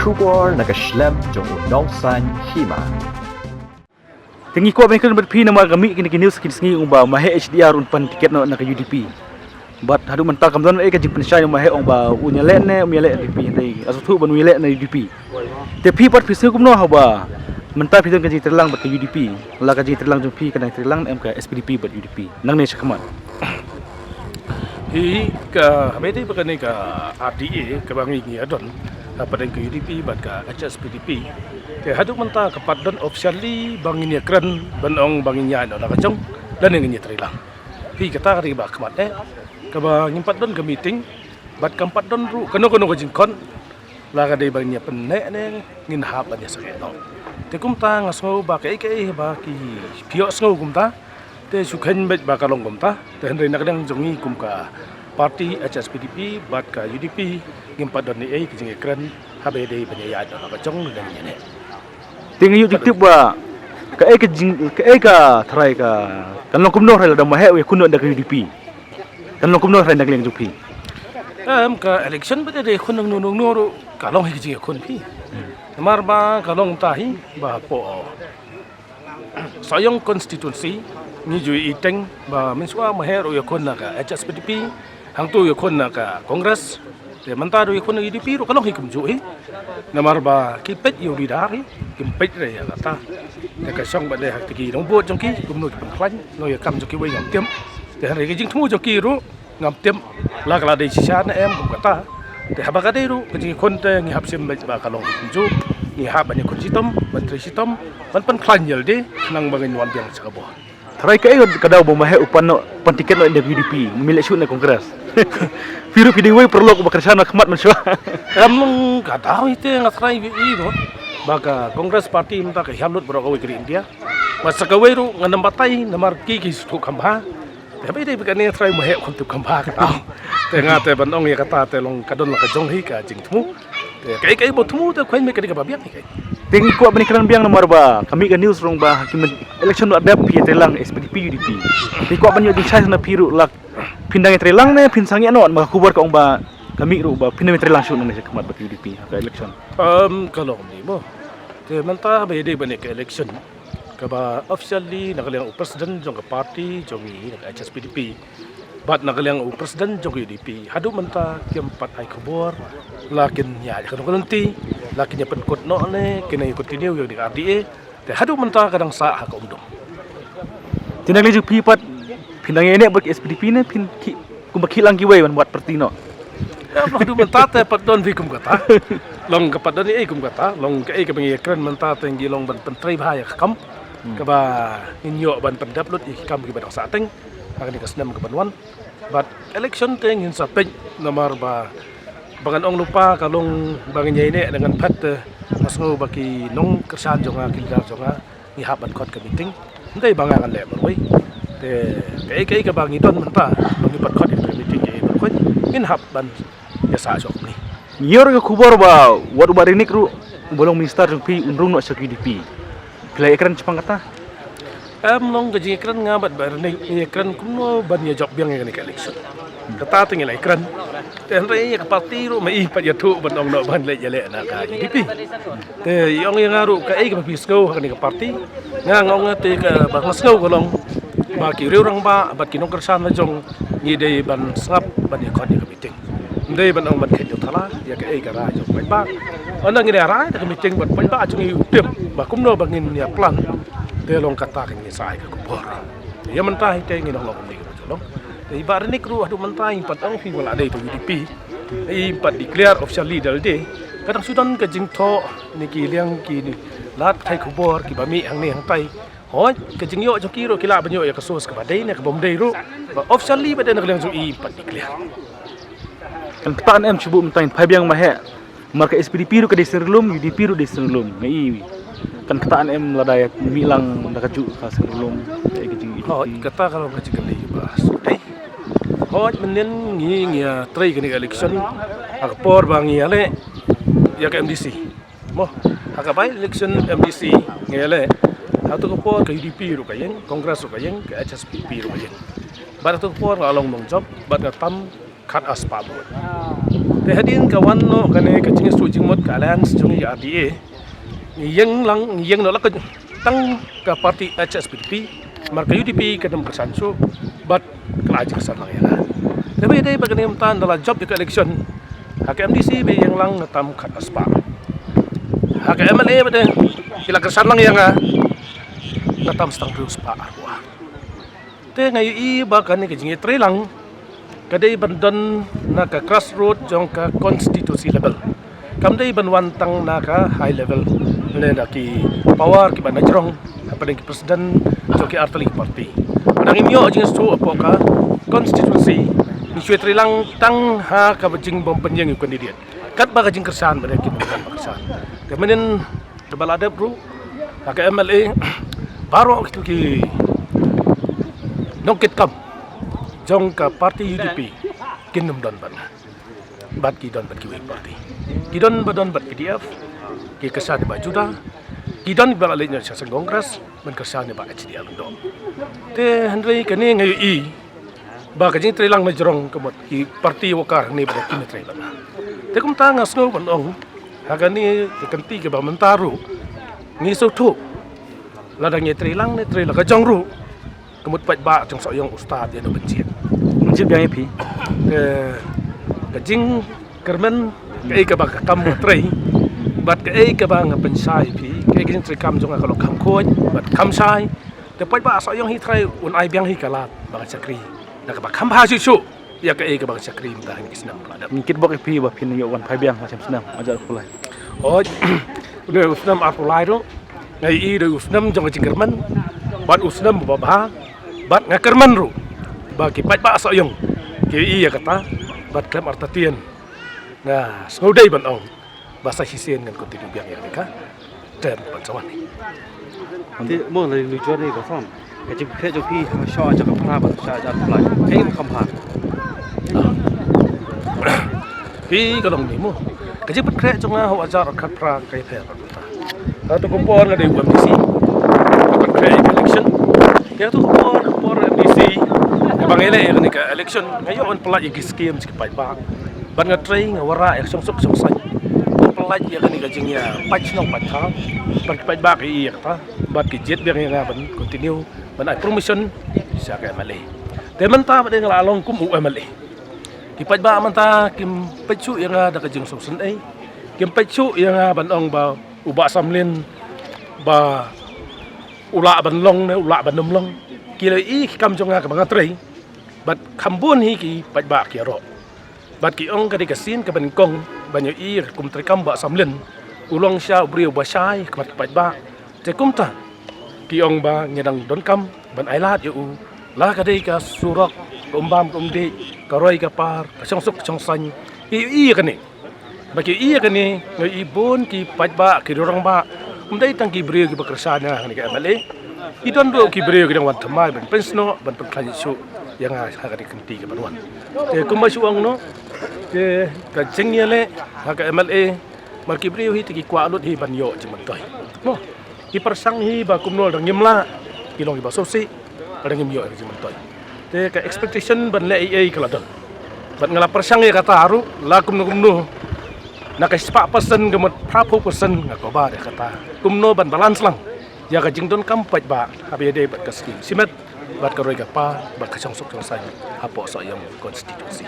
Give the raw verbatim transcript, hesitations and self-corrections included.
Khubor na ka shlem jong u nongsan hima. Te ngi kwah ban kren bad phi namar ka mih kine ki news kine sngi ong ba ma H D R un pan tiket noh na ka U D P. Bad haduh mynta kam don ei ka jingpynshai ma he ong ba un ïaleh ne um ïaleh U D P te. Asu thuh ban un ïaleh na U D P. Te phi pat phi sngew kumno haba mynta phi don ka jingtreilang bad ka U D P. La ka jingtreilang jong phi ka dang treilang em ka S P D P bad U D P. Nangne shakhmat. Hi ka haba dei ba kane ka R D A kaba ngi ngi ïa don hapdeng ka U D P bad ka H S P D P. Te haduh mynta ka pat don officially ba ngin ïa kren ban ong ba ngin ïa noh la ka jong lane ngin ïa treilang. Hi kata ka dei ba khmat eh kaba ngim pat don ka meeting bad kam pat don ruh kano kano ka jingkhot. La ka dei ba ngin ïa pynneh ne ngin hap ban ïa sangeh noh. Te kumta nga sngew ba kaei kaei ba ki phi ïoh sngew kumta. Te shu kheiñ beit ba ka long kumta. Te hynrei na ka liang jong ngi kum ka party H S P D P bad ka U D P ngim pat don ei ei ka jingïakren haba dei ban ïa ïaid noh la ka jong lane ngin ïa neh. Te nga ïoh jingtip ba kaei ka jing kaei ka tharai ka kan long kumno tharai lada ma he u ïakhun noh da ka U D P. Kan long kumno tharai na ka liang jong phi. Em ka election ba dei khun nang nung nung ruh ka long hi ka jingïakhun phi. Namar ba ka long ta hi ba hapoh Sohiong constituency ngi ju ïohi teng ba mynshuwa ma he ruh ïakhun na ka H S P D P, hangto ïakhun na ka Congress. Te mynta ruh ïakhun na U D P ruh ka long hi kumjuh hi. Namar ba ki peit ïa u leader hi, kim peit re ïa kata. Te ka shong ba dei ha ki nongbud jong ki kumno ki pynkhlaiñ, no ïa kam jong kiwei ngam tip. Te hynrei ka jingthmu jong ki ruh ngam tip la ka la dei shisha ne em kum kata. Te haba ka dei ruh ka jingïakhun te ngi hap shim beit ba ka long kumjuh. Ngi hap ban ïakhun shitom, ban trei shitom, ban pynkhlaiñ ïa lade khnang ba ngin wan biang sha ka bor. Tharai kaei ka daw ba ma he u pan noh, pan tiket noh na U D P, um ïaleh shuh na Congress. Phi ruh phi dei uwei u paralok uba kyrshan ha khmat mynshuwa. Em long ka daw hi te nga tharai ïa i ruh ba ka Congress party mynta ka hiar lut baroh kawei ka ri India. Bad sa kawei ruh ngam batai namar ki ki shu thuh kham bha. Te haba dei ba kane tharai ma he khun thuh kham bha ka daw. Te nga te ban ong ïa kata te long ka don la ka jong hi ka jingthmu. Te kaei kaei ba thmu te khwaiñ me ka dei kaba biang hi kaei. Te ngi kwah ban ïakren biang namar ba ka mih ka news ruh ba ha ki myn election ruh dep phi ïatreilang S P D P U D P. Te ngi kwah ban ïoh jingshai na phi ruh la phin dang ïatreilang ne phin sangeh noh, namar ka khubor ka ong ba ka mih ruh ba phin dang ïatreilang shuh nangne shakhmat bad U D P ha ka election. Em ka long ni mo. Te mynta ba ïadei bad ka election kaba officially na ka liang u president jong ka party jong ngi na ka H S P D P bad na ka liang u president jong ka U D P haduh mynta kim pat ai khubor la kin ïa ka nongkynti la kin ïa pynkut noh ne kin ïa continue ïa ka R D A. Te haduh mynta ka dang sah ha ka umdum. Te na ka liang jong phi pat phin dang ïa neh bad ka S P D P ne phin ki kumba ki lang kiwei ban wad party noh. Em, haduh mynta te pat don phi kum kata. Long ka pat don ei kum kata, long kaei kaba ngi ïakren mynta te ngi long ban pyntrei bha ïa ka kam kaba ngin ïoh ban pyndep lut ïa ki kam kiba dang sah teng ha kane ka snem kaban wan. Bad election te ngin sa peit namar ba ba ngan ong lypa ka long ba ngin ïa neh da ngan phet te nga sngew ba ki nongkyrshan jong nga ki leader jong nga ngi hap ban khot ka meeting. Hynrei ba nga ngan leh marwei. Te kaei kaei kaba ngi don mynta ba ngi pat khot ïa ka meeting kaei ba khot ngin hap ban ïa sah shuh kumne. Ngi ïoh ka khubor ba wat u Bah Rinik ruh uba long minister jong phi un rung noh sha ka U D P. Phi la ïakren shaphang kata? Em long ka jingïakren nga bad Bah Rinik ngi ïakren kumno ban ïa jop biang ïa kane ka election. Kata te ngi la ïakren. Te hynrei ïa ka party ruh ma i pat ïathuh ban ong noh ban leit ïaleh na ka U D P. Te i ong ïa nga ruh kaei kaba phi sngew ha kane ka party. Nga nga ong te kaba nga sngew ka long ba ki riew rangbah bad ki nongkyrshan la jong ngi dei ban sngap ban ïakhot ïa ka meeting. Ym dei ban ong ban khet ïa u thala ïa kaei ka rai jong u paidbah. Ynda ngin ïa rai da ka meeting bad u paidbah jong ngi u tip ba kumno ba ngin ïa plan. Te long kata ka ngi sa ai ka khubor. Ïa mynta hi te ngin ong long kumne ka jong long. Te i Bah Rinik ruh haduh mynta i pat ong phi ba la dei to U D P. I pat declare officially da lade. Ka dang shu don ka jingthoh ne ki liang ki lad pathai khubor kiba mih hangne hangtai. Hooid ka jingïoh jong ki ruh ki lah ban ïoh ïa ka source kaba dei ne kaba ym dei ruh. Ba officially ba dei na ka liang jong i pat declare. Kan kata ne em shu buh mynta ngin phai biang ma he. Namar ka S P D P ruh ka dei seng ryllum, U D P ruh dei seng ryllum. Nga i kan kata ne em lada ïa mih lang da kajuh ka seng ryllum. Ka dei ka jing Hooid kata ka long ka jingkylli ba sdei. Hooid mynnin ngi ngi ïa trei kane ka election ha ka por ba ngi ïaleh ïa ka M D C. Mo ha ka by election M D C ngi ïaleh. Ha tu ka por ka U D P ruh ka ïeng, Congress ruh ka ïeng, ka H S P P ruh ka ïeng. Bad ha tu ka por nga long nongjop bad nga tam khat ar spah vote. Te hadien ka wan noh kane ka jingïasyllok jingmut ka alliance jong ngi ka R D A, ngi ïeng lang, ngi ïeng noh la ka tang ka party H S P D P, mar ka U D P ka dang kyrshan shuh, bad ka la jingkyrshan lang ïa nga. Te ba ïadei bad kane mynta ynda la jop ïa ka election, ha ka M D C ba ïeng lang nga tam khatphra spah. Ha ka M L A ba dei ki la kyrshan lang ïa nga, nga tam shi tang hynriew spah arphew ar. Te nga ïohi ba kane ka jingïatreilang ka dei ban don na ka grassroot jong ka constituency level. Kam dei ban wan tang na ka high level, lane na ki power kiba na jrong hapdeng ki president jong ki artylli ki party. Ba dang im ïoh jingsngewthuh hapoh ka constituency, ngi shu ïatreilang tang ha kaba jingbym pynïeng ïa u candidate. Katba ka jingkyrshan ba dei ki nongkyrshan. Te mynnin kaba la dep ruh ha ka M L A, baroh kito ki nongkitkam jong ka party U D P kin ym don bad nga, bad ki don bad kiwei ki party. Ki don ba don bad P D F, ki kyrshan ïa Bah Juda, ki don ba la leit noh sha seng Congress ban kyrshan ïa Bah H D L Lyngdoh. Te hynrei kane nga ïohi ba ka jingtreilang na jrong ka mut ki party worker hangne ba kin trei bad nga. Te kumta nga sngew ban ong, ha kane ka kynti kaba mynta ruh ngi sngewthuh, lada ngi treilang ne trei la ka jong ruh, ka mut paidbah jong Sohiong u stad ïa u ban jied. Jied biang ïa phi. Te ka jingkyrmen kaei kaba ka kam nga trei, bad kaei kaba nga pynshai ïa phi, kaei ka jingtreikam jong nga ka long kham khuid bad kham shai. Te paidbah Sohiong hi trai un ai biang hi ka lad ba ngan shakri da kaba kham bha shuh shuh ïa kaei kaba ngan shakri mynta ha kine ki snem ba la dep. Ngi kitbok ïa phi ba phin ïoh wan phai biang ha snem arphew lai. Hooid, une u snem arphew lai ruh nga ïohi u dei u snem jong ka jingkyrmen bad u snem ba bha, bad nga kyrmen ruh ba ki paidbah Sohiong ki ïohi ïa kata, bad khlem artatien nga sngewdei ban ong ba sa shisien ngan continue biang ïa kane ka term ban sa wan. Te mo la lu jor ni ba sam. Ka jingpynkhreh jong phi ha sha jong ka phra ba sha jar phra. Kaei ba kham bha? Phi ka long ni mo. Ka jingpynkhreh jong nga ha jar khatphra ka ïapher bad mynta. Kato ka por nga dei u M D C. Ka pynphreh election. Kato ka por, ka por M D C. Kaba nga ïaleh ïa kane ka election nga ïoh ban pynlait ïa ki scheme sha ki paidbah. Bad nga trei nga wanrah ïa ka shongsuk shongsaiñ. Ban pynlait ïa kane ka jingïapait shnong pait thaw. Bad ki paidbah ki ïohi ïa kata. Bad ki jied biang ïa nga ban continue ban ai promotion sha ka M L A. Te mynta ba dei nga la long kum u M L A. Ki paidbah mynta kim peit shuh ïa nga da ka jingsngewsynei. Kim peit shuh ïa nga ban ong ba u Bah Samlin ba u lah ban long ne u lah ban ym long. Ki la ïohi ki kam jong nga kaba nga trei. Bad kham bun hi ki paidbah ki ïaroh. Bad ki ong ka dei ka sien kaba nyngkong ban ïohi ïa ka kum treikam Bah Samlin. U long shisha u briew ba shai ha khmat ki paidbah. Te kumta ki ong ba ngi dang donkam ban ailad ïa u, la ka dei ka surok, ka um bam ka um dih, ka roi ka par, ka shongsuk ka shongsaiñ. Ki ïohi ïa kane. Ba ki ïohi ïa kane, nga ïohi bun ki paidbah, ki rangbah. Ym dei tang ki briew kiba kyrshan ïa nga ha kane ka M L A. Ki don ruh ki briew ki dang wan thymmai ban pynsnoh, ban pynkhlaiñ shuh ïa nga ha kane ka kynti kaban wan. Te kumba shu ong noh, te ka jingïaleh ha ka M L A, mar ki briew hi te ki kwah lut hi ban ïoh jingmyntoi. Mo, ki pyrshang hi ba kumno lada ngim lah, ki long kiba sngewsih, lada ngim ïoh jingmyntoi. Te ka expectation ban leh ei ei ka la don. Bad nga la pyrshang ïa kata ruh, la kumno kumno. Na ka shispah percent ka mut phraphew percent nga cover ïa kata. Kumno ban balance lang ïa ka jingdonkam paidbah haba ïadei bad ka skim shimet, bad ka roi ka par, bad ka shongsuk shongsaiñ hapoh Sohiong constituency.